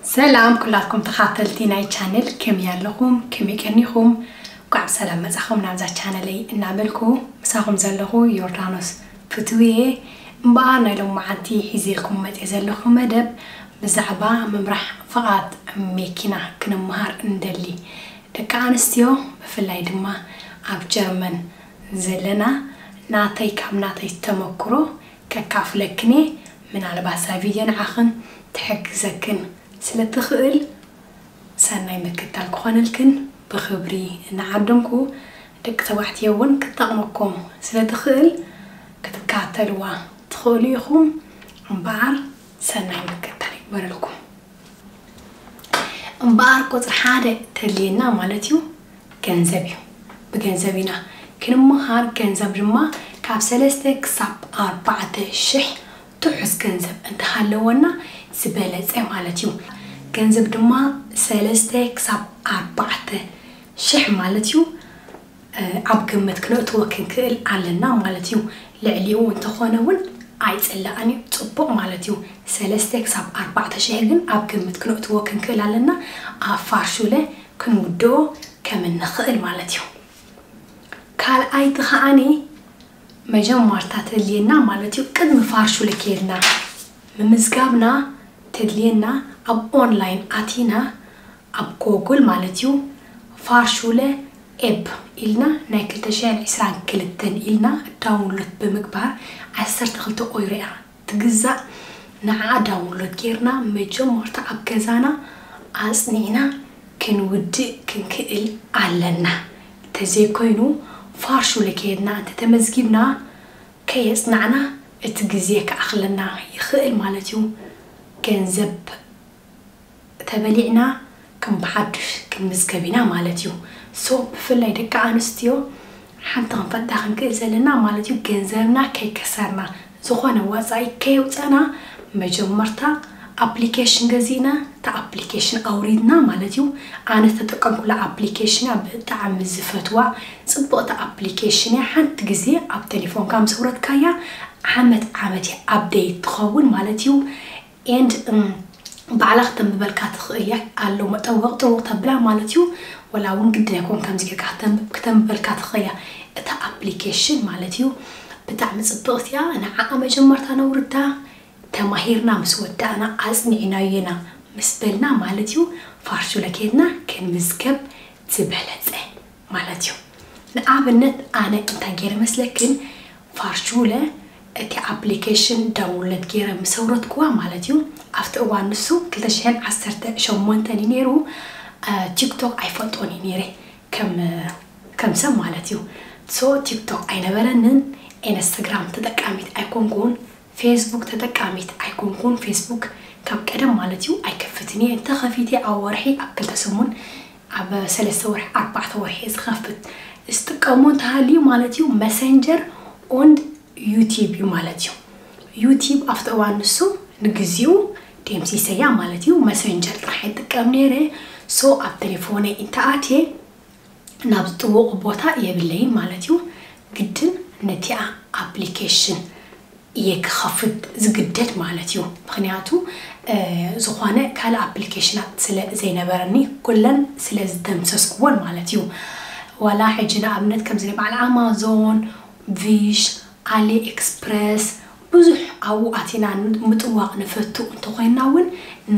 ሰላም ኩላትኩም ተኻተልቲ ናይ ቻነል፣ ከመይ ኣለኹም? ከመይ ቀኒኹም? እንኳዕ ብሰላም መጻኹም ናብዛ ቻነለይ እናበልኩ፣ ምሳኹም ዘለኹ ዮርዳኖስ ፍትውየ። እምበኣር ናይ ሎማዓንቲ ሒዘልኩም መጽየ ዘለኹ መደብ ብዛዕባ ምምራሕ ፍቓድ መኪና ክንመሃር እንደሊ ደቂ ኣንስትዮ፣ ብፍላይ ድማ ኣብ ጀርመን ዘለና፣ ናተይ ካብ ናተይ ተመክሮ ከካፍለክን እየ። ምናልባት እዛ ቪድዮ ንዓኽን ትሕግዘክን ስለ ትኽእል፣ ሰናይ ምክትታል ክኾነልክን ብኽብሪ እናዓደምኩ፣ ደቂ ተባዕትዮ እውን ክትጠቕመኩም ስለ ትኽእል ክትካተልዋ ትኽእሉ ኢኹም። እምበኣር ሰናይ ምክትታል ይግበረልኩም። እምበኣር ቁጽሪ ሓደ ተድልየና ማለት እዩ ገንዘብ እዩ። ብገንዘብ ኢና ክንመሃር። ገንዘብ ድማ ካብ ሰለስተ ክሳብ ኣርባዕተ ሽሕ ትሑዝ ገንዘብ እንተሃለወና ዝበለጸ ማለት እዩ። ገንዘብ ድማ ሰለስተ ክሳብ ኣርባዕተ ሽሕ ማለት እዩ። ኣብ ግምት ክነእትዎ ክንክእል ኣለና ማለት እዩ። ልዕሊኡ እንተኾነ እውን ኣይጽላእን እዩ፣ ጽቡቕ ማለት እዩ። ሰለስተ ክሳብ ኣርባዕተ ሽሕ ግን ኣብ ግምት ክነእትዎ ክንክእል ኣለና፣ ኣብ ፋርሹለ ክንውድኦ ከም እንኽእል ማለት እዩ። ካልኣይቲ ከዓኒ መጀመርታ ተድልየና ማለት እዩ፣ ቅድሚ ፋርሹለ ከይድና ምምዝጋብና ተድልየና ኣብ ኦንላይን ኣቲና ኣብ ጎግል ማለት እዩ ፋርሹለ ኤፕ ኢልና ናይ ክልተ ሽሕን ዕስራን ክልተን ኢልና ዳውንሎድ ብምግባር ዓሰርተ ክልተ ኦይሮ እያ ትግዛእ። ንዓ ዳውንሎድ ጌርና መጀመርታ ኣብ ገዛና ኣጽኒዕና ክንውድእ ክንክእል ኣለና። ተዘይኮይኑ ፋርሹለ ከየድና እንተተመዝጊብና ከየጽናዕና እቲ ግዜ ክኣኽለና ይኽእል ማለት እዩ። ገንዘብ ተበሊዕና ከም ብሓዱሽ ክንምዝገብ ኢና ማለት እዩ። ሶ ብፍላይ ደቂ ኣንስትዮ ሓንቲ ክንፈልጣ ክንክእል ዘለና ማለት እዩ፣ ገንዘብና ከይከሰርና ዝኾነ ወፃኢ ከየውፀና መጀመርታ ኣፕሊኬሽን ገዚእና እታ ኣፕሊኬሽን ኣውሪድና ማለት እዩ። ኣነ ዝተጠቀምኩላ ኣፕሊኬሽን እያ ብጣዕሚ ዝፈትዋ ፅብቕቲ ኣፕሊኬሽን እያ። ሓንቲ ግዜ ኣብ ቴሌፎንካ ምስ ኣውረድካያ ዓመት ዓመት እያ ኣፕደይት ትኸውን ማለት እዩ። ኤንድ ባዕላ ክተንብበልካ ትኽእል እያ ኣሎ መጠወቕ ጥውቕ ተብላ ማለት እዩ። ወላ እውን ግድን ኣይኮን ከምዚ ጌርካ ክተንብበልካ ትኽእል እያ። እታ ኣፕሊኬሽን ማለት እዩ ብጣዕሚ ፅብቕቲ እያ። ንዓኣ መጀመርታ ነውርዳ፣ ተማሂርና ምስ ወዳእና ኣፅኒዕናዮ ኢና ምስ በልና ማለት እዩ ፋርሹለ ከይድና ክንምዝገብ ዝበለፀ ማለት እዩ። ንኣብነት ኣነ እንታይ ገይረ መስለክን ፋርሹለ እቲ ኣፕሊኬሽን ዳውንሎድ ገይረ ምስ ኣውረድኩዋ ማለት እዩ ኣብቲ እዋን ንሱ ክልተ ሽሕን ዓሰርተ ሸሞንተን እዩ ነይሩ። ቲክቶክ ኣይፈልጦን እዩ ነይረ ከም ከም ሰብ ማለት እዩ። ሶ ቲክቶክ ኣይነበረንን፣ ኢንስታግራም ተጠቃሚት ኣይኮንኩን፣ ፌስቡክ ተጠቃሚት ኣይኮንኩን። ፌስቡክ ካብ ቀደም ማለት እዩ ኣይከፍትን እየ። እንተ ከፊተ ኣብ ወርሒ ኣብ ክልተ ሰሙን ኣብ ሰለስተ ወርሒ ኣርባዕተ ወርሒ ዝኸፍት ዝጥቀሞ እንተሃልዩ ማለት እዩ መሰንጀር ኦንድ ዩቲብ እዩ ማለት እዩ። ዩቲብ ኣብቲ እዋን ንሱ ንግዚኡ ደምሲሰያ ማለት እዩ። መሰንጀር ጥራሕ ይጥቀም ነይረ። ሶ ኣብ ቴሌፎነይ እንተኣትየ ናብ ዝጥውቑ ቦታ የብለይን ማለት እዩ። ግድን ነቲኣ ኣፕሊኬሽን እየ ክኸፍት ዝግደድ ማለት እዩ። ምክንያቱ ዝኾነ ካልእ ኣፕሊኬሽናት ስለ ዘይነበረኒ ኩለን ስለ ዝደምሰስኩወን ማለት እዩ። ዋላ ሕጂ ንኣብነት ከምዚ ናይ በዓል ኣማዞን፣ ቪሽ፣ ኣሊ ኤክስፕረስ ብዙሕ ኣብኡ ኣቲና ምጥዋቕ ንፈቱ እንተኾይንና እውን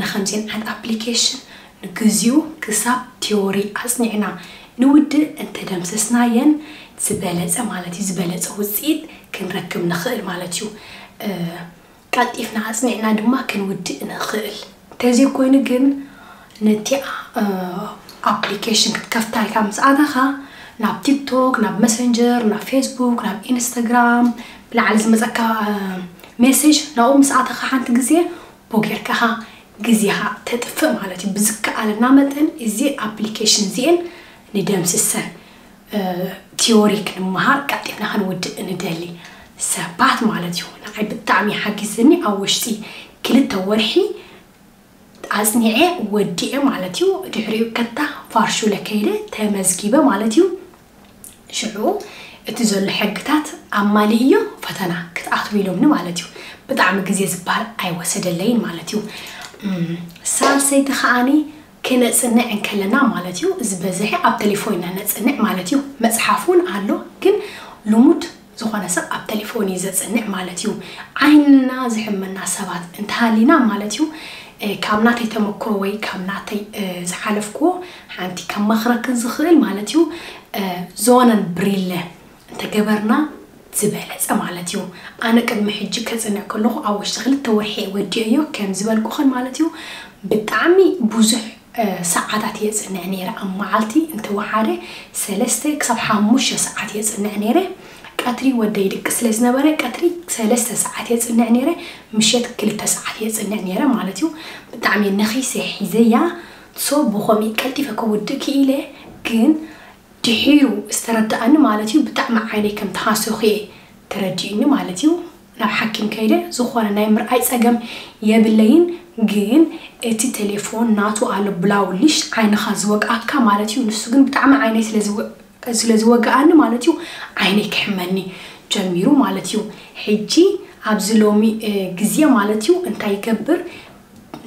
ንከምዚን ዓይነት ኣፕሊኬሽን ንግዚኡ ክሳብ ቲዮሪ ኣጽኒዕና ንውድእ እንተደምሰስናየን ዝበለጸ ማለት እዩ፣ ዝበለጸ ውጽኢት ክንረክብ ንኽእል ማለት እዩ። ቀልጢፍና ኣጽኒዕና ድማ ክንውድእ ንኽእል። እንተዘይኮይኑ ግን ነቲኣ ኣፕሊኬሽን ክትከፍታ ኢልካ ምስ ኣተኻ ናብ ቲክቶክ፣ ናብ መሰንጀር፣ ናብ ፌስቡክ፣ ናብ ኢንስታግራም ብላዕሊ ዝመጸካ ሜሴጅ ናብኡ ምስ ኣተኻ ሓንቲ ግዜ ቦጌርካኻ ግዜኻ ተጥፍእ ማለት እዩ። ብዝከኣለና መጠን እዚ ኣፕሊኬሽን እዚኤን ንደምስሰን። ቲዮሪ ክንመሃር ቀልጢፍና ክንውድእ እንደሊ ሰባት ማለት እዩ። ንዓይ ብጣዕሚ ሓጊዝኒ። ኣብ ውሽጢ ክልተ ወርሒ ኣጽኒዐ ወዲኤ ማለት እዩ። ድሕሪኡ ከታ ፋርሹለ ከይደ ተመዝጊበ ማለት እዩ። ሽዑ እቲ ዘሎ ሕግታት ኣማሊእዮ ፈተና ክትኣትዊ ኢሎምኒ ማለት እዩ። ብጣዕሚ ግዜ ዝበሃል ኣይወሰደለይን ማለት እዩ። ሳልሰይቲ ከዓኒ ክነጽንዕ እንከለና ማለት እዩ። ዝበዝሐ ኣብ ቴሌፎንና ነጽንዕ ማለት እዩ። መጽሓፍ እውን ኣሎ፣ ግን ልሙድ ዝኾነ ሰብ ኣብ ቴሌፎን እዩ ዘጽንዕ ማለት እዩ። ዓይንና ዝሕመና ሰባት እንተሃሊና ማለት እዩ፣ ካብ ናተይ ተመክሮ ወይ ካብ ናተይ ዝሓለፍክዎ ሓንቲ ከማኽረክን ዝኽእል ማለት እዩ፣ ዞነን ብሪለ እንተገበርና ዝበለጸ ማለት እዩ። ኣነ ቅድሚ ሕጂ ከጽንዕ ከለኹ ኣብ ውሽጢ ክልተ ወርሒ ወዲኦዮ ከም ዝበልኩኽን ማለት እዩ። ብጣዕሚ ብዙሕ ሰዓታት እየ ጽንዕ ነይረ። ኣብ መዓልቲ እንተወሓደ ሰለስተ ክሳብ ሓሙሽተ ሰዓት እየ ጽንዕ ነይረ። ቀትሪ ወደይ ድቂ ስለ ዝነበረ ቀትሪ ሰለስተ ሰዓት እየ ጽንዕ ነይረ። ምሸት ክልተ ሰዓት እየ ጽንዕ ነይረ ማለት እዩ። ብጣዕሚ ነኺሰ ሒዘያ። ሶ ብኸምኡ ቀልጢፈ ክውድእ ክኢለ። ግን ድሒሩ ዝተረዳኣኒ ማለት እዩ፣ ብጣዕሚ ዓይነይ ከም ተሃሰኹ እየ ተረዲኡኒ ማለት እዩ። ናብ ሓኪም ከይደ ዝኾነ ናይ ምርኣይ ጸገም የብለይን። ግን እቲ ቴሌፎን ናቱ ኣሎ ብላው ሊሽ ዓይንኻ ዝወግኣካ ማለት እዩ። ንሱ ግን ብጣዕሚ ዓይነይ ስለ ዝወ- ስለ ዝወግኣኒ ማለት እዩ፣ ዓይነይ ክሕመኒ ጀሚሩ ማለት እዩ። ሕጂ ኣብዚ ሎሚ ግዜ ማለት እዩ እንታይ ይገብር?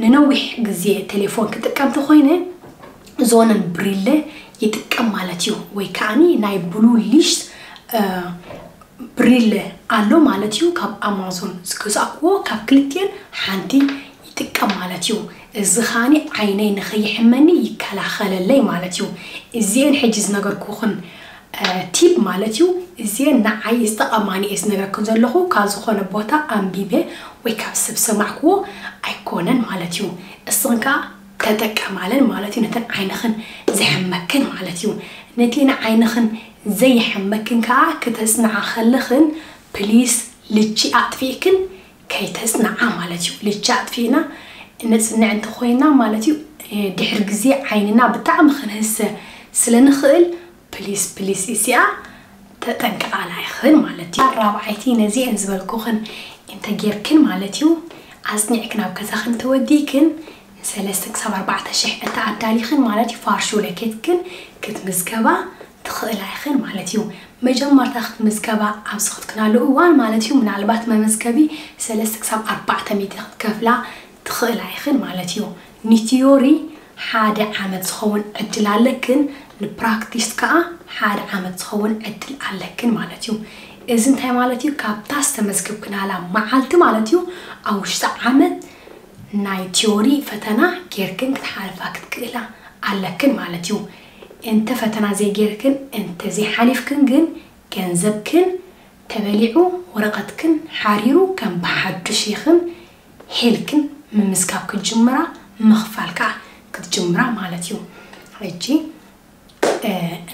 ንነዊሕ ግዜ ቴሌፎን ክጥቀም ተኾይነ ዞነን ብሪለ ይጥቀም ማለት እዩ። ወይ ከዓኒ ናይ ብሉ ሊሽ ብሪለ ኣሎ ማለት እዩ። ካብ ኣማዞን ዝገዛእክዎ ካብ ክልቲኤን ሓንቲ ይጥቀም ማለት እዩ። እዚ ኸዓኒ ዓይነይ ንኸይሕመኒ ይከላኸለለይ ማለት እዩ። እዚኤን ሕጂ ዝነገርኩኽን ቲፕ ማለት እዩ። እዚኤን ንዓይ ዝጠቐማኒ እየ ዝነግረክን ዘለኹ፣ ካብ ዝኾነ ቦታ ኣንቢበ ወይ ካብ ሰብ ሰማዕክዎ ኣይኮነን ማለት እዩ። እስኽን ከኣ ተጠቀማለን ማለት እዩ። ነተን ዓይንኽን ዘሕመክን ማለት እዩ። ነቲ ንዓይንኽን ዘየሕመክን ከኣ ክተጽንዓ ከለኽን ፕሊስ ልቺ ኣጥፊእክን ከይተጽንዓ ማለት እዩ። ልቺ ኣጥፊእና ነጽንዕ እንተኾይና ማለት እዩ፣ ድሕሪ ግዜ ዓይንና ብጣዕሚ ክንህሰ ስለ ንኽእል ፕሊስ ፕሊስ እዚኣ ተጠንቀቓላ ኢኽን ማለት እዩ። ራብዓይቲ ነዚአን ዝበልኩኽን እንተ ጌርክን ማለት እዩ፣ ኣጽኒዕክን ኣብ ገዛኽን ተወዲእክን ሰለስተ ክሳብ ኣርባዕተ ሽሕ እታ ኣዳሊኽን ማለት እዩ፣ ፋርሹለ ኬትክን ክትምዝገባ ትኽእላ ኢኽን ማለት እዩ። መጀመርታ ክትምዝገባ ኣብ ዝኸድክናሉ እዋን ማለት እዩ፣ ምናልባት መመዝገቢ ሰለስተ ክሳብ ኣርባዕተ ሚእቲ ክትከፍላ ትኽእላ ኢኽን ማለት እዩ። ንቲዮሪ ሓደ ዓመት ዝኸውን ዕድል ኣለክን፣ ንፕራክቲስ ከኣ ሓደ ዓመት ዝኸውን ዕድል ኣለክን ማለት እዩ። እዚ እንታይ ማለት እዩ? ካብታ ዝተመዝገብክናላ መዓልቲ ማለት እዩ፣ ኣብ ውሽጢ ዓመት ናይ ቲዮሪ ፈተና ጌርክን ክትሓልፋ ክትክእላ ኣለክን ማለት እዩ። እንተ ፈተና ዘይጌርክን እንተ ዘይሓሊፍክን ግን ገንዘብክን ተበሊዑ፣ ወረቐትክን ሓሪሩ ከም ብሓዱሽ ኢኽን ሄልክን ምምዝጋብ ክትጅምራ፣ ምኽፋል ከኣ ክትጅምራ ማለት እዩ። ሕጂ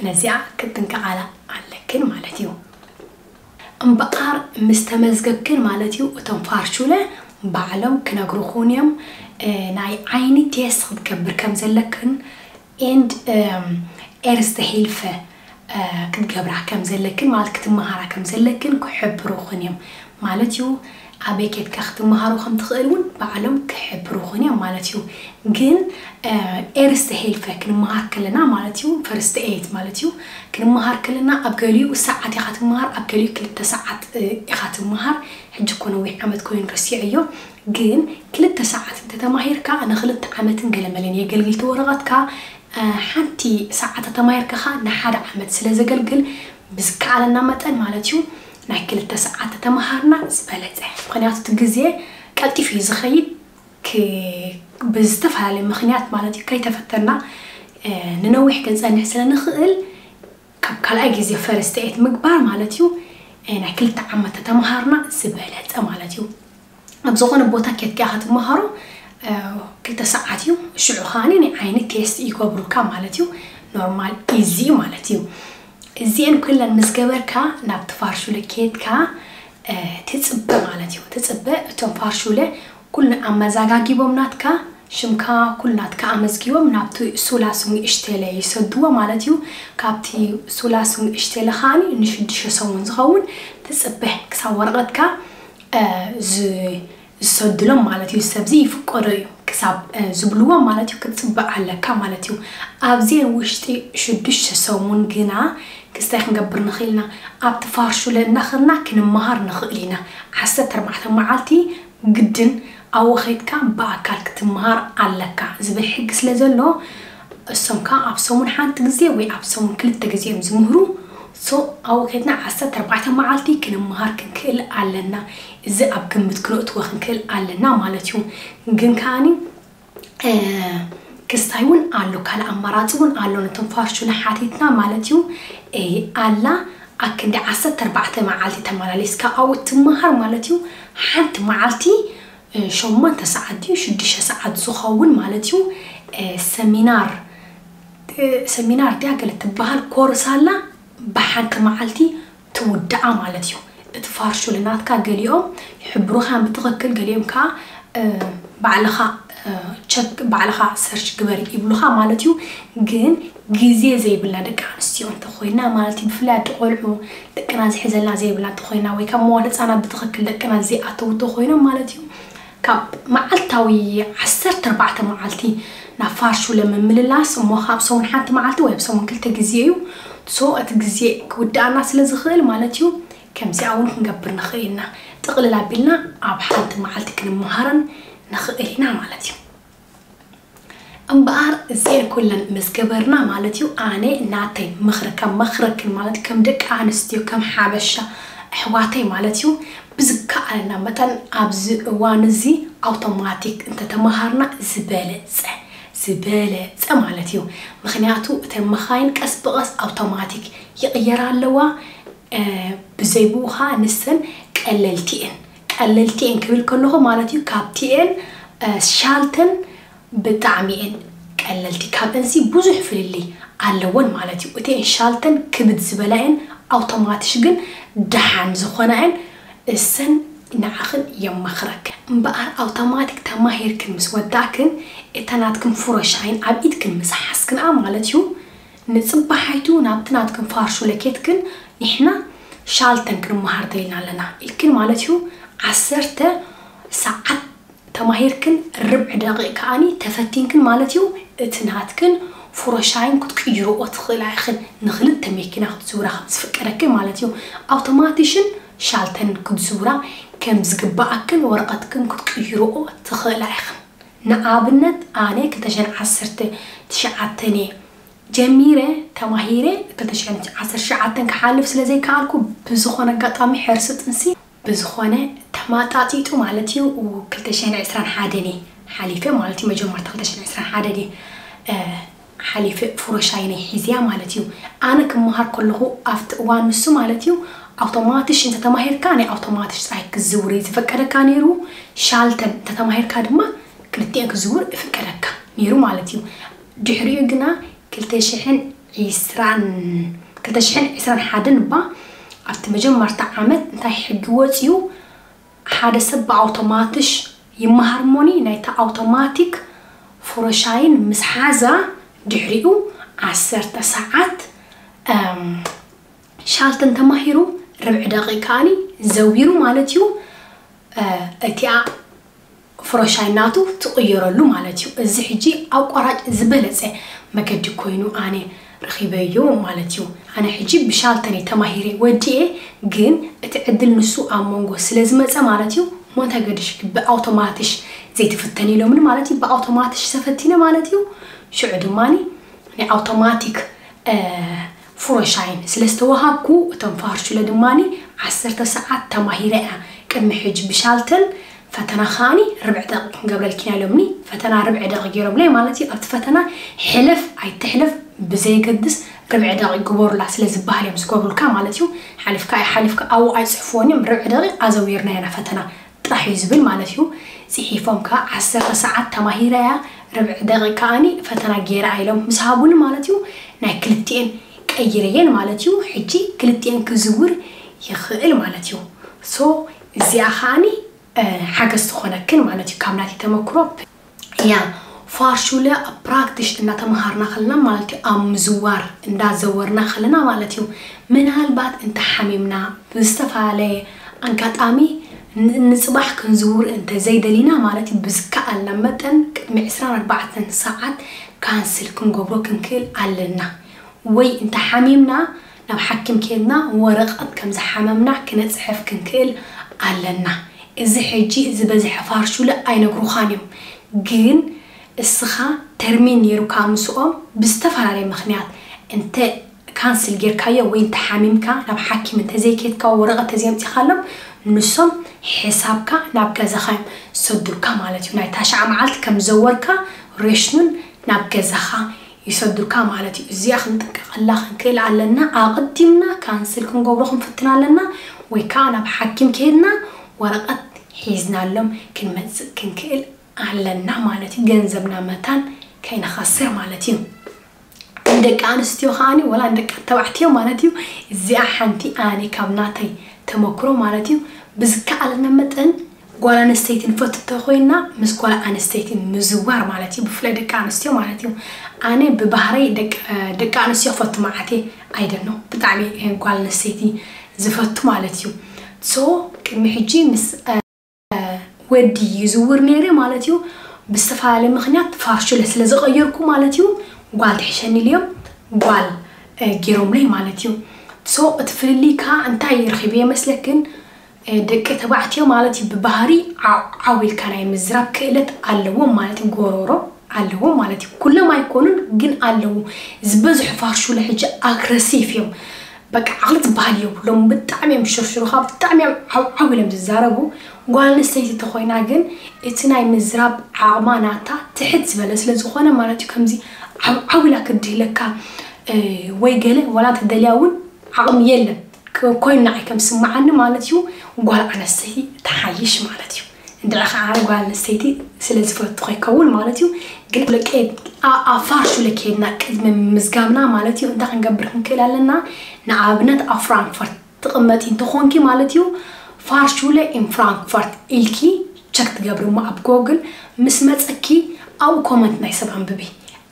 ነዚኣ ክትጥንቀቓላ ኣለክን ማለት እዩ። እምበኣር ምስ ተመዝገብክን ማለት እዩ፣ እቶም ፋርሹለ ባዕሎም ክነግሩኹን እዮም፣ ናይ ዓይኒ ቴስት ክትገብር ከም ዘለክን ኤንድ ኤርስተ ሂልፈ ክትገብራ ከም ዘለክን ማለት ክትመሃራ ከም ዘለክን ክሕብሩኽን እዮም ማለት እዩ። ኣበይ ኬድካ ክትመሃሩ ከም ትኽእል እውን ባዕሎም ክሕብሩኽን እዮም ማለት እዩ። ግን ኤርስተ ሄልፈ ክንመሃር ከለና ማለት እዩ፣ ፈርስት ኤይድ ማለት እዩ፣ ክንመሃር ከለና ኣብ ገሊኡ ሰዓት ኢኻ ትመሃር፣ ኣብ ገሊኡ ክልተ ሰዓት ኢኻ ትመሃር። ሕጂ እኮ ነዊሕ ዓመት ኮይኑ ረሲዐዮ። ግን ክልተ ሰዓት እንተተማሂርካ ንክልተ ዓመትን ገለመለን የገልግል እቲ ወረቐትካ። ሓንቲ ሰዓት ተማሂርካ ንሓደ ዓመት ስለ ዘገልግል ብዝከኣለና መጠን ማለት እዩ ናይ ክልተ ሰዓት ተተመሃርና ዝበለጸ። ምኽንያቱ እቲ ግዜ ቀልጢፉ እዩ ዝኸይድ። ብዝተፈላለየ ምኽንያት ማለት እዩ ከይተፈተና ንነዊሕ ክንጸንሕ ስለ ንኽእል ካብ ካልኣይ ግዜ ፈርስት ኤይድ ምግባር ማለት እዩ ናይ ክልተ ዓመት ተተመሃርና ዝበለጸ ማለት እዩ። ኣብ ዝኾነ ቦታ ኬድካ ክትመሃሮ ክልተ ሰዓት እዩ። ሽዑ ከዓኒ ናይ ዓይኒ ቴስት ይገብሩካ ማለት እዩ። ኖርማል ኢዚ ማለት እዩ። እዚኤን ኩለን ምስ ገበርካ ናብቲ ፋርሹለ ኬድካ ትጽበ ማለት እዩ። ትጽበ እቶም ፋርሹለ ኩሉ ኣመዛጋጊቦም ናትካ ሽምካ ኩሉ ናትካ ኣመዝጊቦም ናብቲ ሱላሱንግ እሽቴለ ይሰድዎ ማለት እዩ። ካብቲ ሱላሱንግ እሽቴለ ከዓኒ ንሽዱሽተ ሰሙን ዝኸውን ትጽበ ክሳብ ወረቐትካ ዝሰድሎም ማለት እዩ። ሰብዚ ይፍቀዶ እዩ ክሳብ ዝብልዎም ማለት እዩ ክትጽበ ኣለካ ማለት እዩ። ኣብዚ ውሽጢ ሽዱሽተ ሰሙን ግና ክስታይ ክንገብር ንኽእል ኢና። ኣብቲ ፋርሹለ እናኸድና ክንመሃር ንኽእል ኢና። ዓሰርተ ኣርባዕተ መዓልቲ ግድን ኣብኡ ኸይድካ ብኣካል ክትመሃር ኣለካ ዝብል ሕጊ ስለ ዘሎ፣ እሶም ከኣ ኣብ ሰሙን ሓንቲ ግዜ ወይ ኣብ ሰሙን ክልተ ግዜ እዮም ዝምህሩ። So ኣብኡ ኸይድና ዓሰርተ ኣርባዕተ መዓልቲ ክንመሃር ክንክእል ኣለና። እዚ ኣብ ግምት ክነእትዎ ክንክእል ኣለና ማለት እዩ። ግን ከኣኒ ክስታይ እውን ኣሎ፣ ካልእ ኣማራፂ እውን ኣሎ። ነቶም ፋርሹለ ሓቲትና ማለት እዩ። ኣላ ኣክንዲ ዓሰርተ ኣርባዕተ መዓልቲ ተመላሊስካ ኣብኡ ትመሃር ማለት እዩ። ሓንቲ መዓልቲ ሸሞንተ ሰዓት ድዩ ሽዱሽተ ሰዓት ዝኸውን ማለት እዩ። ሰሚናር ሰሚናር ድያ ገለ ትበሃል ኮርስ ኣላ። ብሓንቲ መዓልቲ ትውድኣ ማለት እዩ። እቲ ፋርሹለ ናትካ ገሊኦም ይሕብሩኻን ብትኽክል፣ ገሊኦም ከዓ ባዕልኻ ቸክ ባዕልኻ ሰርች ግበር ይብሉኻ ማለት እዩ። ግን ግዜ ዘይብልና ደቂ ኣንስትዮ እንተኮይና ማለት እዩ፣ ብፍላይ ኣደ ቆልዑ ደቅና ዝሕዘልና ዘይብልና እንተኮይና ወይ ካብ መዋል ህፃናት ብትኽክል ደቅና ዘይኣተው እንተኮይኖም ማለት እዩ፣ ካብ መዓልታዊ ዓሰርተ ኣርባዕተ መዓልቲ ናብ ፋርሹለ ምምልላስ እሞ ካብ ሰሙን ሓንቲ መዓልቲ ወይ ኣብ ሰሙን ክልተ ግዜ እዩ። So እቲ ግዜ ክውድኣና ስለ ዝኽእል ማለት እዩ፣ ከምዚኣ እውን ክንገብር ንኽእል ኢና። ጥቕልል ኣቢልና ኣብ ሓንቲ መዓልቲ ክንመሃረን ንኽእል ኢና ማለት እዩ። እምበኣር እዚኤን ኩለን ምስ ገበርና ማለት እዩ፣ ኣነ ናተይ ምኽሪ ከም መኽረክን ማለት ከም ደቂ ኣንስትዮ ከም ሓበሻ ኣሕዋተይ ማለት እዩ፣ ብዝከኣለና መጠን ኣብዚ እዋን እዚ ኣውቶማቲክ እንተተመሃርና ዝበለጸ ዝበለጸ ማለት እዩ። ምክንያቱ እተን መኻይን ቀስ ብቐስ ኣውቶማቲክ ይቕየራ ኣለዋ። ብዘይብኡ ከዓ ንሰን ቀለልቲ እየን። ቀለልቲ እየን ክብል ከለኹ ማለት እዩ ካብቲ እየን ሻልተን ብጣዕሚ እየን ቀለልቲ፣ ካብእንሲ ብዙሕ ፍልልይ ኣለወን ማለት እዩ። እተን ሻልተን ክብድ ዝበላ እየን፣ ኣውቶማትሽ ግን ደሓን ዝኾና እየን። እሰን ንዓኽን የማኽረክ። እምበኣር ኣውቶማቲክ ተማሂርክን ምስ ወዳእክን እታ ናትክን ፍሮሻይን ኣብ ኢድክን ምስ ሓዝክንኣ ማለት እዩ፣ ንጽባሓይቱ ናብቲ ናትክን ፋርሹለ ኬድክን ንሕና ሻልተን ክንመሃር ደሊና ኣለና ኢልክን ማለት እዩ። ዓሰርተ ሰዓት ተማሂርክን ርብዒ ደቂቕ ከኣኒ ተፈቲንክን ማለት እዩ። እቲ ናትክን ፍሮሻይን ክትቅይርኦ ትኽእላ ኢኽን፣ ንክልተ መኪና ክትዝውራ ከም ዝፍቀደክን ማለት እዩ። ኣውቶማቲሽን ሻልተን ክትዝውራ ከም ዝግባኣክን ወረቐትክን ክትቅይርኦ ትኽእላ ኢኽን። ንኣብነት ኣነ ክልተ ሽሕን ዓሰርተ ትሽዓተን እየ ጀሚረ ተማሂረ፣ ክልተ ሽሕን ዓሰርተ ትሽዓተን ክሓልፍ ስለ ዘይከኣልኩ ብዝኾነ ኣጋጣሚ ሕርሲ ጥንሲ ብዝኾነ ተማጣጢጡ ማለት እዩ። ክልተ ሽሕን ዕስራን ሓደን እየ ሓሊፈ ማለት እዩ። መጀመርታ ክልተ ሽሕን ዕስራን ሓደን እየ ሓሊፈ ፍሮሻይነይ ሒዝያ ማለት እዩ። ኣነ ክመሃር ከለኹ ኣብቲ እዋን ንሱ ማለት እዩ ኣውቶማትሽ እንተተማሂርካ ናይ ኣውቶማትሽ ፃይ ክዝውር እዩ ዝፈቀደካ ነይሩ። ሻልተን እንተተማሂርካ ድማ ክልቲኤን ክዝውር ይፍቀደካ ነይሩ ማለት እዩ። ድሕሪኡ ግና ክልተ ሽሕን ዕስራን ክልተ ሽሕን ዕስራን ሓደን እባ ኣብቲ መጀመርታ ዓመት እንታይ ሕጊ ወፅዩ፣ ሓደ ሰብ ብኣውቶማትሽ ይመሃር እሞኒ ናይታ ኣውቶማቲክ ፍሮሻይን ምስ ሓዛ ድሕሪኡ ዓሰርተ ሰዓት ሻልተን ተማሂሩ ርብዒ ደቂቕ ከኣኒ ዘዊሩ ማለት እዩ። እቲኣ ፍሮሻይ ናቱ ትቕየረሉ ማለት እዩ። እዚ ሕጂ ኣቋራጭ ዝበለጸ መገዲ ኮይኑ ኣነ ረኺበዮ ማለት እዩ። ኣነ ሕጂ ብሻልተን እየ ተማሂረ ወዲኤ፣ ግን እቲ ዕድል ንሱ ኣብ መንጎ ስለ ዝመጸ ማለት እዩ። እሞ እንታይ ገድሽ ብኣውቶማትሽ ዘይትፍተን ኢሎምኒ ማለት እዩ። ብኣውቶማትሽ ተፈቲነ ማለት እዩ። ሽዑ ድማኒ ናይ ኣውቶማቲክ ፍሮሻይን ስለ ዝተዋሃብኩ እቶም ፋርሹለ ድማኒ ዓሰርተ ሰዓት ተማሂረ እያ። ቅድሚ ሕጂ ብሻልተን ፈተና ከኣኒ ርብዒ ደቂቕ ክንገብረልኪ ኢና ኢሎምኒ። ፈተና ርብዒ ደቂቕ ገይሮምለይ ማለት እዩ። ኣብቲ ፈተና ሕለፍ ኣይትሕለፍ ብዘየገድስ ርብዒ ደቂቕ ግበሩላ ስለ ዝበሃል እዮም ዝገብሩልካ ማለት እዩ። ሓሊፍካ ኣይሓሊፍካ ኣብኡ ኣይፅሕፍዎን እዮም። ርብዒ ደቂቕ ኣዘዊርና ኢና ፈተና ጥራሕ እዩ ዝብል ማለት እዩ። ፅሒፎም ከዓ ዓሰርተ ሰዓት ተማሂረ እያ ርብዒ ደቂቕ ከኣኒ ፈተና ገይረ እያ ኢሎም ምስ ሃቡኒ ማለት እዩ። ናይ ክልቲኤን ቀይረየን ማለት እዩ። ሕጂ ክልቲኤን ክዝውር ይኽእል ማለት እዩ። So እዚኣ ከኣኒ ሓገዝ ትኾነክን ማለት እዩ ካብ ናተይ ተመክሮ። ያ ፋርሹለ ኣብ ፕራክቲሽ እናተምሃርና ከለና ማለት እዩ ኣብ ምዝዋር እንዳዘወርና ከለና ማለት እዩ ምናልባት እንተሓሚምና ብዝተፈላለየ ኣጋጣሚ ንፅባሕ ክንዝውር እንተ ዘይደሊና ማለት እዩ ብዝከኣልና መጠን ቅድሚ ዕስራን ኣርባዕተን ሰዓት ካንስል ክንገብሮ ክንክእል ኣለና። ወይ እንተሓሚምና ናብ ሓኪም ኬድና ወረቐት ከም ዝሓመምና ክነፅሕፍ ክንክእል ኣለና። እዚ ሕጂ ዝበዝሐ ፋርሹለ ኣይነግሩኻን እዮም፣ ግን እስኻ ተርሚን ነይሩካ ምስኦም ብዝተፈላለየ ምኽንያት እንተ ካንስል ጌርካዮ ወይ እንተ ሓሚምካ ናብ ሓኪም እንተዘይኬድካ ወረቐት ተዘየምፂኻሎም ንሶም ሕሳብካ ናብ ገዛኻ እዮም ዝሰዱልካ ማለት እዩ። ናይ ታሽዓ መዓልቲ ከም ዘወርካ ሬሽኑን ናብ ገዛኻ ይሰዱልካ ማለት እዩ። እዚኣ ክንጥቀቐላ ክንክእል ኣለና። ኣቐዲምና ካንስል ክንገብሮ ክንፍትን ኣለና ወይ ከዓ ናብ ሓኪም ከሄድና ወረቐት ሒዝናሎም ክንመፅእ ክንክእል ኣለና ማለት እዩ። ገንዘብና መታን ከይንኸስር ማለት እዩ። ንደቂ ኣንስትዮ ከዓኒ ወላ ንደቂ ተባዕትዮ ማለት እዩ። እዚኣ ሓንቲ ኣነ ካብ ናተይ ተመክሮ ማለት እዩ። ብዝከኣለና መጠን ጓል ኣንስተይቲ ንፈቱ እንተኮይና ምስ ጓል ኣንስተይቲ ምዝዋር ማለት እዩ። ብፍላይ ደቂ ኣንስትዮ ማለት እዩ። ኣነ ብባህረይ ደቂ ኣንስትዮ ፈቱ መዓቴ ኣይደኖ ብጣዕሚ ጓል ኣንስተይቲ ዝፈቱ ማለት እዩ። ሶ ቅድሚ ሕጂ ምስ ወዲ ይዝውር ነይረ ማለት እዩ። ብዝተፈላለየ ምኽንያት ፋርሹለ ስለ ዝቐየርኩ ማለት እዩ ጓል ትሕሸኒ ኢልዮም ጓል ገይሮምለይ ማለት እዩ። ሶ እቲ ፍልልይ ከዓ እንታይ ረኺበ የመስለክን? ደቂ ተባዕትዮ ማለት እዩ ብባህሪ ዓው ኢልካ ናይ ምዝራብ ክእለት ኣለዎም ማለት እዩ። ጎሮሮ ኣለዎም ማለት እዩ። ኩሎም ኣይኮኑን ግን ኣለዉ። ዝበዝሑ ፋርሹለ ሕጂ ኣግረሲቭ እዮም። በቃ ዓቕሊ ዝበሃል የብሎም። ብጣዕሚ እዮም ሽርሽሩኻ፣ ብጣዕሚ እዮም ዓው ኢሎም ዝዛረቡ። ጓል ኣንስተይቲ ተኾይና ግን እቲ ናይ ምዝራብ ዓቕማ ናታ ትሕት ዝበለ ስለ ዝኾነ ማለት እዩ ከምዚ ዓው ኢላ ክድህለካ ወይ ገለ ዋላ ተደልያ እውን ዓቕሚ የለን ኮይኑ ንዓይ ከም ስምዓኒ ማለት እዩ። ጓል ኣንስተይቲ ትሓይሽ ማለት እዩ። እንድዒ ከዓ ጓል ኣንስተይቲ ስለ ዝፈቱ ከይከውን ማለት እዩ። ግን ደቂ ኣብ ፋርሹለ ከይድና ቅድሚ ምዝጋብና ማለት እዩ እንታይ ክንገብር ክንክእል ኣለና? ንኣብነት ኣብ ፍራንክፈርት ትቕመጢ እንተኾንኪ ማለት እዩ ፋርሹለ ኢን ፍራንክፈርት ኢልኪ ቸክ ትገብሪ እሞ ኣብ ጎግል ምስ መፀኪ ኣብኡ ኮመንት ናይ ሰብ ኣንብቢ።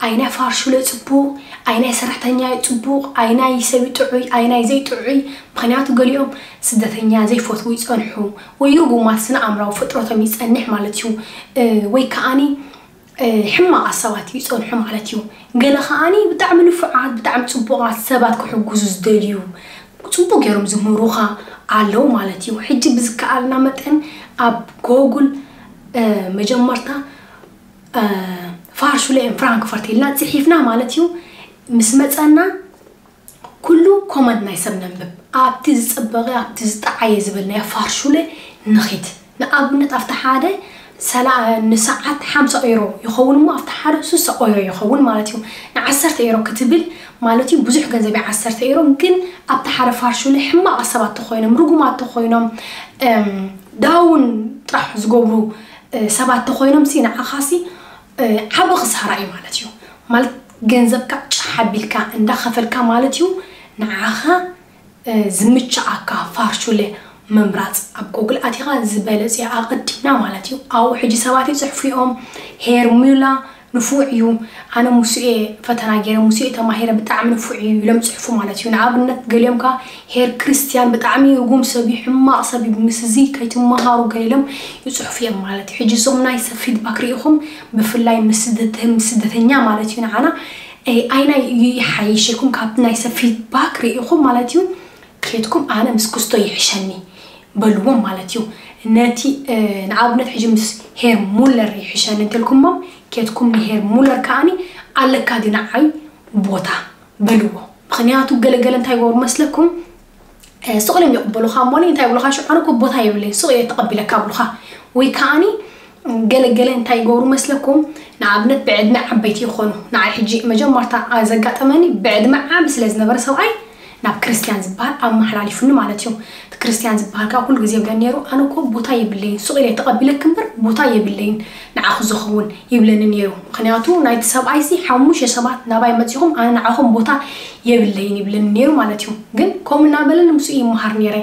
ኣይናይ ፋርሹለ ፅቡቕ፣ ኣይናይ ሰራሕተኛ እዩ ፅቡቕ፣ ኣይናይ ሰብ እዩ ጥዑይ፣ ኣይናይ ዘይጥዑይ። ምኽንያቱ ገሊኦም ስደተኛ ዘይፈትዉ ይፀንሑ ወይ ርጉማት ስነ ኣእምራዊ ፍጥረቶም ይፀንሕ ማለት እዩ። ወይ ከዓኒ ሕማቕ ሰባት ይፀንሑ ማለት እዩ። ገለ ከዓኒ ብጣዕሚ ንፉዓት ብጣዕሚ ፅቡቓት ሰባት ክሕግዙ ዝደልዩ ፅቡቅ ገይሮም ዝምህሩኻ ኣለዉ ማለት እዩ። ሕጂ ብዝከኣልና መጠን ኣብ ጎጉል መጀመርታ ፋርሹለ ኢን ፍራንክፈርት ኢልና ፅሒፍና ማለት እዩ ምስ መፀና ኩሉ ኮመንት ናይ ሰብ ነንብብ ኣብቲ ዝፀበቐ ኣብቲ ዝጠዓየ ዝበልናዮ ፋርሹለ ንኺድ። ንኣብነት ኣብቲ ሓደ ንሰዓት ሓምሳ ኤሮ ይኸውን እሞ ኣብቲ ሓደ ስሳ ኤሮ ይኸውን ማለት እዩ። ንዓሰርተ ኤሮ ክትብል ማለት እዩ ብዙሕ ገንዘብ እዩ ዓሰርተ ኤሮ። ግን ኣብቲ ሓደ ፋርሹለ ሕማቕ ሰባት ተኾይኖም ርጉማት ተኾይኖም ዳውን ጥራሕ ዝገብሩ ሰባት ተኾይኖም ሲ ንዓኻ ሲ ዓቢ ክሳራ እዩ ማለት እዩ። ማለት ገንዘብካ ጫሕ ኣቢልካ እንዳኸፈልካ ማለት እዩ ንዓኻ ዝምችኣካ ፋርሹለ ምምራፅ ኣብ ጎግል ኣቲኻ ዝበለፅያ ኣቐዲምና ማለት እዩ። ኣብኡ ሕጂ ሰባት ይፅሕፉ እዮም ሄርሙላ ንፉዕ እዩ ኣነ ሙስኤ ፈተና ገይረ ሙስኤ ተማሂረ ብጣዕሚ ንፉዕ እዩ ኢሎም ፅሕፉ ማለት እዩ። ንኣብነት ገሊኦም ከ ሄር ክርስቲያን ብጣዕሚ ርጉም ሰብ እዩ ሕማቕ ሰብ እዩ ምስ እዚ ከይትመሃሩ ገለ ኢሎም ይፅሕፉ እዮም ማለት እዩ። ሕጂ እዞም ናይ ሰብ ፊድባክ ርኢኹም ብፍላይ ምስ ስደተኛ ማለት እዩ ንዓና ኣይናይ እዩ ይሓይሽ ኢልኩም ካብቲ ናይ ሰብ ፊድባክ ርኢኹም ማለት እዩ ኬድኩም ኣነ ምስ ክስቶ ይሕሸኒ በልዎም ማለት እዩ። ነቲ ንኣብነት ሕጂ ምስ ሄር ሙለር ይሕሸኒ እንተልኩሞም ኬድኩም ንሄር ሙለር ከዓኒ ኣለካ ድዩ ንዓይ ቦታ በልዎ። ምኽንያቱ ገለገለ እንታይ ይገብሩ መስለኩም ሱቕ ኢሎም ይቕበሉኻ እሞ እንታይ ይብሉኻ ሽዑ ኣነ እኮ ቦታ የብለይ ሱቕ እየ ተቐቢለካ ብሉኻ ወይ ከዓኒ ገለገለ እንታይ ይገብሩ መስለኩም ንኣብነት ብዕድመ ዓበይቲ ይኾኑ ንዓይ ሕጂ መጀመርታ ዘጋጠመኒ ብዕድመ ዓብ ስለ ዝነበረ ሰብኣይ ናብ ክርስትያን ዝበሃል ኣመሓላሊፉኒ ማለት እዩ። እቲ ክርስትያን ዝበሃል ከዓ ኩሉ ግዜ ይብለኒ ነይሩ ኣነ እኮ ቦታ የብለይን ሱቕ ኢለ ተቐቢለክ እምበር ቦታ የብለይን ንዓኹ ዝኸውን ይብለኒ ነይሩ። ምኽንያቱ ናይቲ ሰብኣይሲ ሓሙሽተ ሰባት ናባይ መፂኹም ኣነ ንዓኹም ቦታ የብለይን ይብለኒ ነይሩ ማለት እዩ። ግን ከምኡ እናበለ ንምስኡ ይመሃር ነይረ።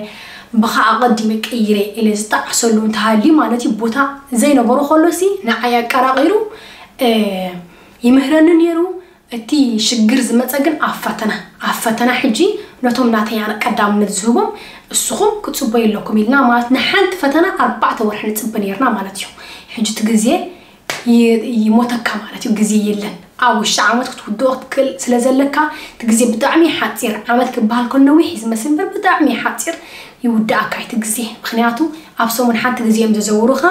ብኻ ኣቐዲመ ቀይረ ኢለ ዝጠዓሰሉ እንተሃልዩ ማለት እዩ ቦታ ዘይነበሮ ከሎሲ ንዓይ ኣቀራቒሩ ይምህረኒ ነይሩ። እቲ ሽግር ዝመፀ ግን ኣብ ፈተና ኣብ ፈተና ሕጂ ነቶም ናተይ ኣነ ቀዳምነት ዝህቦም እስኹም ክፅበዩ ኣለኩም ኢልና ማለት ንሓንቲ ፈተና ኣርባዕተ ወርሒ ንፅበ ነይርና ማለት እዩ። ሕጂ እቲ ግዜ ይሞተካ ማለት እዩ ግዜ የለን። ኣብ ውሽጢ ዓመት ክትውድኦ ክትክእል ስለ ዘለካ፣ እቲ ግዜ ብጣዕሚ ሓፂር፣ ዓመት ክበሃል ከሎ ነዊሕ እዩ ዝመስል እምበር ብጣዕሚ ሓፂር ይውድኣካ እቲ ግዜ። ምክንያቱ ኣብ ሰሙን ሓንቲ ግዜ እዮም ዘዘውሩኻ።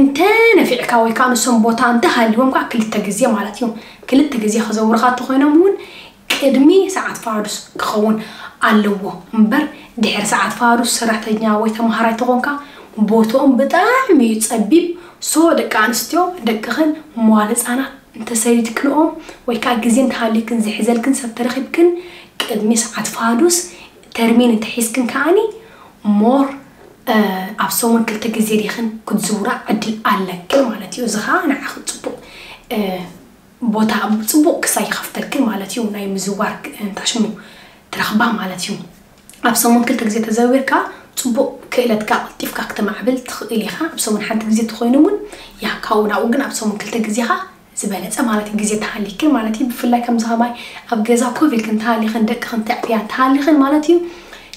እንተ ነፊዕካ ወይ ከዓ ንሶም ቦታ እንተ ሃልዎም ከዓ ክልተ ግዜ ማለት እዩ። ክልተ ግዜ ከዘውሩኻ እንተኮይኖም እውን ቅድሚ ሰዓት ፋዱስ ክኸውን ኣለዎ እምበር ድሕሪ ሰዓት ፋዱስ ሰራሕተኛ ወይ ተምሃራይ ተኾንካ ቦትኦም ብጣዕሚ እዩ ጸቢብ። ሶ ደቂ ኣንስትዮ ደቅኽን መዋለ ህጻናት እንተሰዲድክንኦም ወይ ከዓ ግዜ እንተሃልዩክን ዝሕዘልክን ሰብ ተረኺብክን ቅድሚ ሰዓት ፋዱስ ተርሚን እንተሒዝክን ከዓኒ ሞር ኣብ ሰሙን ክልተ ግዜ ዲኽን ክትዝውራ ዕድል ኣለክን ማለት እዩ። እዚ ከዓ ንዓኽን ጽቡቕ ቦታ ጽቡቕ ክሳይ ይኸፍተልክን ማለት እዩ። ናይ ምዝዋር እንታይ ሽሙ ትረኽባ ማለት እዩ። ኣብ ሰሙን ክልተ ግዜ ተዘዊርካ ጽቡቕ ክእለትካ ቀልጢፍካ ክተማዕብል ትኽእል ኢኻ። ኣብ ሰሙን ሓንቲ ግዜ ተኾይኑ እውን ያ ካብኡ ናብኡ ግን ኣብ ሰሙን ክልተ ግዜኻ ዝበለጸ ማለት እዩ። ግዜ ተሃሊክን ማለት እዩ። ብፍላይ ከምዚ ከማይ ኣብ ገዛ ኮፍ ኢልክን ተሃሊኽን ደቅኽን ተዕብያን ተሃሊኽን ማለት እዩ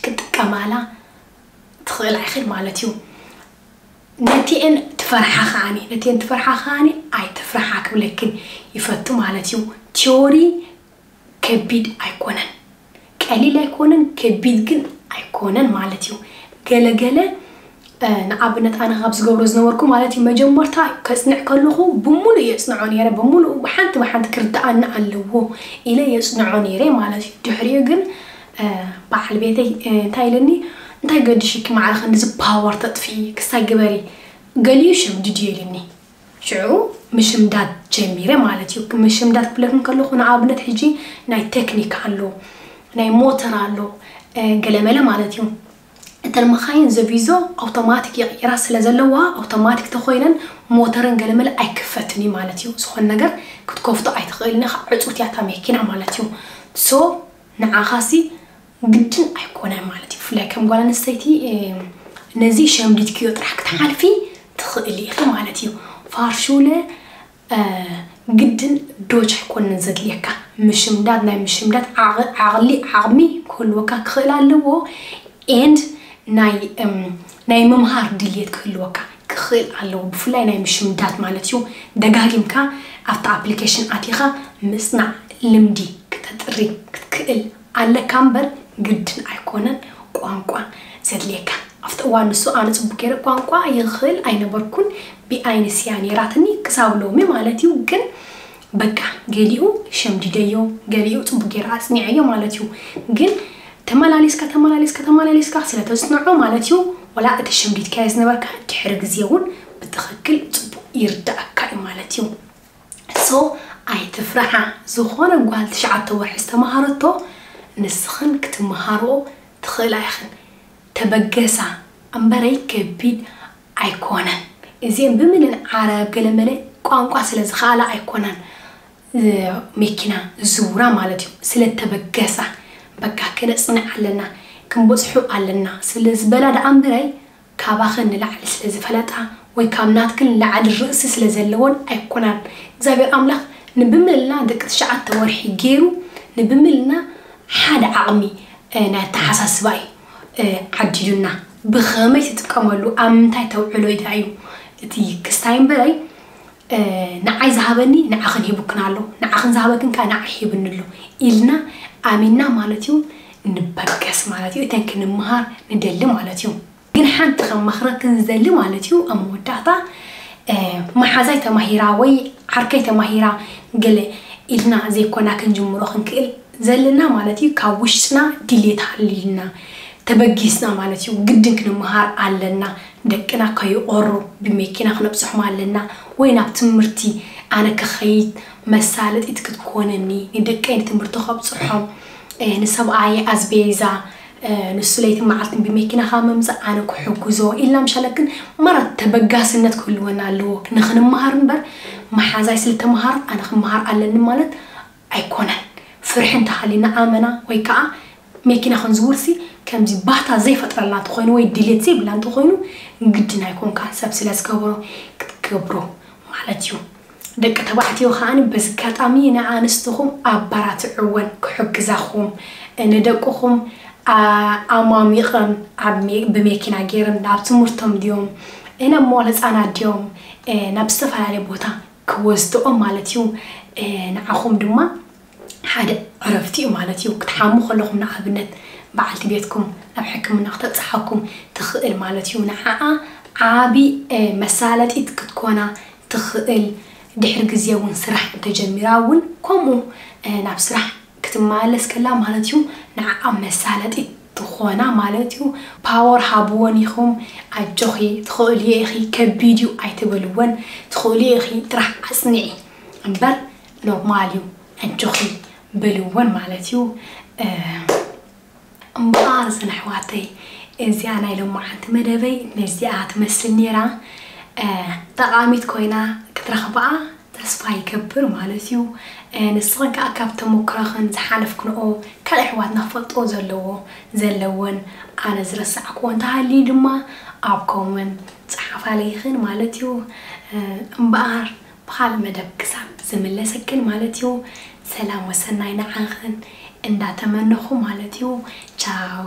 ክጥቀማላ ትኽእል ኣይኽእል ማለት እዩ። ነቲኤን ትፈርሓ ከዓኒ ነቲኤን ትፈርሓ ከዓኒ ኣይትፍርሓ ክብለክን ይፈቱ ማለት እዩ። ቲዮሪ ከቢድ ኣይኮነን፣ ቀሊል ኣይኮነን፣ ከቢድ ግን ኣይኮነን ማለት እዩ። ገለገለ ንኣብነት ኣነ ካብ ዝገብሮ ዝነበርኩ ማለት እዩ መጀመርታ ከፅንዕ ከለኹ ብምሉእ የፅንዖ ነይረ። ብምሉእ ብሓንቲ ብሓንቲ ክርድኣኒ ኣለዎ ኢለ የፅንዖ ነይረ ማለት እዩ። ድሕሪኡ ግን በዓል ቤተይ እንታይ ኢለኒ፣ እንታይ ገድሽኪ ማዕረ ክንድዚ ፓወር ተጥፍኢ ክስታይ ግበሪ፣ ገሊኡ ሽምድድ እዩ ኢልኒ። ሽዑ ምሽምዳድ ጀሚረ ማለት እዩ። ምሽምዳድ ክብለኩም ከለኹ ንኣብነት ሕጂ ናይ ቴክኒክ ኣሎ፣ ናይ ሞተር ኣሎ፣ ገለመለ ማለት እዩ። እተን መኻይን ዘቪዞ ኣውቶማቲክ ይቕይራ ስለ ዘለዋ ኣውቶማቲክ ተኮይነን ሞተረን ገለመለ ኣይክፈትን እዩ ማለት እዩ። ዝኾነ ነገር ክትከፍቶ ኣይትኽእልን ኢኻ፣ ዕፁት እያ እታ መኪና ማለት እዩ። ሶ ንዓኻሲ ግድን ኣይኮነን ማለት እዩ። ብፍላይ ከም ጓል ኣንስተይቲ ነዚ ሸምዲድክዮ ጥራሕ ክትሓልፊ ትኽእሊ ኢኺ ማለት እዩ። ፋርሹለ ግድን ዶጅ ኣይኮነን ዘድልየካ። ምሽምዳድ ናይ ምሽምዳድ ዓቕሊ ዓቕሚ ክህልወካ ክኽእል ኣለዎ። ኤንድ ናይ ናይ ምምሃር ድልየት ክህልወካ ክኽእል ኣለዎ። ብፍላይ ናይ ምሽምዳድ ማለት እዩ። ደጋጊምካ ኣብቲ ኣፕሊኬሽን ኣቲኻ ምፅናዕ ልምዲ ክተጥሪ ክትክእል ኣለካ እምበር ግድን ኣይኮነን ቋንቋ ዘድልየካ። ኣብቲ እዋን ንሱ ኣነ ፅቡቅ ገይረ ቋንቋ ይኽእል ኣይነበርኩን። ብኣይንስ እያ ነይራትኒ ክሳብ ሎሚ ማለት እዩ። ግን በቃ ገሊኡ ሸምዲደዮ፣ ገሊኡ ፅቡቅ ገይረ ኣፅኒዐዮ ማለት እዩ። ግን ተመላሊስካ ተመላሊስካ ተመላሊስካ ስለ ተፅንዖ ማለት እዩ። ወላ እቲ ሸምዲድካዮ ዝነበርካ ድሕሪ ግዜ እውን ብትኽክል ፅቡቅ ይርዳእካ እዩ ማለት እዩ። ሶ ኣይትፍርሓ። ዝኾነ ጓል ትሽዓተ ወርሒ ዝተምሃረቶ ንስኽን ክትምሃርኦ ትኽእላ ኢኽን። ተበገሳ እምበረይ ከቢድ ኣይኮነን። እዚኤን ብምልእን ዓረብ ገለመለ ቋንቋ ስለ ዝኸኣላ ኣይኮናን መኪና ዝዝውራ ማለት እዩ። ስለ ተበገሳ በቃ ክነፅንዕ ኣለና ክንበፅሑ ኣለና ስለ ዝበላ ደኣ እምበረይ ካባኽን ንላዕሊ ስለ ዝፈለጣ ወይ ካብ ናትክን ንላዕሊ ርእሲ ስለ ዘለወን ኣይኮናን። እግዚኣብሔር ኣምላኽ ንብምልና ደቂ ትሽዓተ ወርሒ ገይሩ ንብምልና ሓደ ዓቕሚ ናይ ኣተሓሳስባ እዩ ዓዲሉና። ብኸመይ ትጥቀመሉ ኣብ ምንታይ ተውዕሎ ኢዳ እዩ እቲ ክስታይ እምበረይ ንዓይ ዝሃበኒ ንዓኽን ሂቡክን ኣሎ፣ ንዓኽን ዝሃበክን ከዓ ንዓይ ሂብኒ ኣሎ ኢልና ኣሚንና ማለት እዩ ንበገስ ማለት እዩ። እተን ክንምሃር ንደሊ ማለት እዩ። ግን ሓንቲ ከም መኽረክን ዝደሊ ማለት እዩ ኣብ መወዳእታ መሓዛይ ተማሂራ ወይ ዓርከይ ተማሂራ ገለ ኢልና ዘይኮና ክንጅምሮ ክንክእል ዘለና ማለት እዩ። ካብ ውሽጥና ድሌት ሃልዩና ተበጊስና ማለት እዩ። ግድን ክንምሃር ኣለና። ደቅና ከይቆሩ ብመኪና ክነብፅሖም ኣለና ወይ ናብ ትምህርቲ ኣነ ክኸይድ መሳለጢት ክትኮነኒ ንደቀይ ንትምህርቲ ከብፅሖም ንሰብኣየ ኣዝቤዛ ንሱ ለይትን መዓልትን ብመኪና ካብ ምምፃእ ኣነ ክሕግዞ ኢልና ምሻለክን ማራት ተበጋስነት ክህልወና ኣለዎ። ንክንመሃር እምበር መሓዛይ ስለተምሃር ኣነ ክመሃር ኣለኒ ማለት ኣይኮነን። ፍርሒ እንተሃልዩና ኣመና ወይ ከዓ መኪና ክንዝውርሲ ከምዚ ባታ ዘይፈጥረልና እንተኮይኑ ወይ ድሌት ዘይብላ እንተኮይኑ ግድን ኣይኮንካ ሰብ ስለ ዝገበሮ ክትገብሮ ማለት እዩ። ደቂ ተባዕትዮ ከዓኒ በዚ ኣጋጣሚ ንኣንስትኹም ኣባራትዕወን ክሕግዛኹም ንደቅኹም ኣማሚቐን ብመኪና ገይረን ናብ ትምህርቶም ድዮም ናብ መዋለ ህፃናት ድዮም ናብ ዝተፈላለየ ቦታ ክወስድኦ ማለት እዩ። ንዓኹም ድማ ሓደ ዕረፍቲ እዩ ማለት እዩ። ክትሓሙ ከለኹም ንኣብነት በዓልቲ ቤትኩም ናብ ሕክምና ክተብፅሓኩም ትኽእል ማለት እዩ። ንዓኣ ዓቢ መሳለጢት ክትኮና ትኽእል። ድሕሪ ግዜ እውን ስራሕ እንተጀሚራ እውን ከምኡ ናብ ስራሕ ክትመላለስ ከላ ማለት እዩ። ንዓኣ መሳለጢት ትኾና ማለት እዩ። ፓወር ሃብወን ኢኹም። ኣጆኺ ትኽእልዮ ኢኺ፣ ከቢድ እዩ ኣይትበልወን። ትኽእልዮ ኢኺ ጥራሕ ኣፅንዒ እምበር ኖርማል እዩ ኣጆኺ በልወን ማለት እዩ። እምበኣር ዘን ኣሕዋተይ እዚኣ ናይ ሎማዓንቲ መደበይ ነዚኣ ትመስል ነይራ። ጠቓሚት ኮይና ክትረኽብኣ ተስፋ ይገብር ማለት እዩ። ንስኽን ከዓ ካብ ተሞክሮኽን ዝሓለፍክንኦ ካልእ ኣሕዋትና ክፈልጥዎ ዘለዎ ዘለወን ኣነ ዝረሳዕክዎ እንተሃልዩ ድማ ኣብ ኮመንት ፀሓፋለይኽን ማለት እዩ። እምበኣር ብኻልእ መደብ ክሳብ ዝምለሰክን ማለት እዩ። ሰላም ወሰናይ ንዓኽን እንዳተመነኹ ማለት እዩ። ቻው።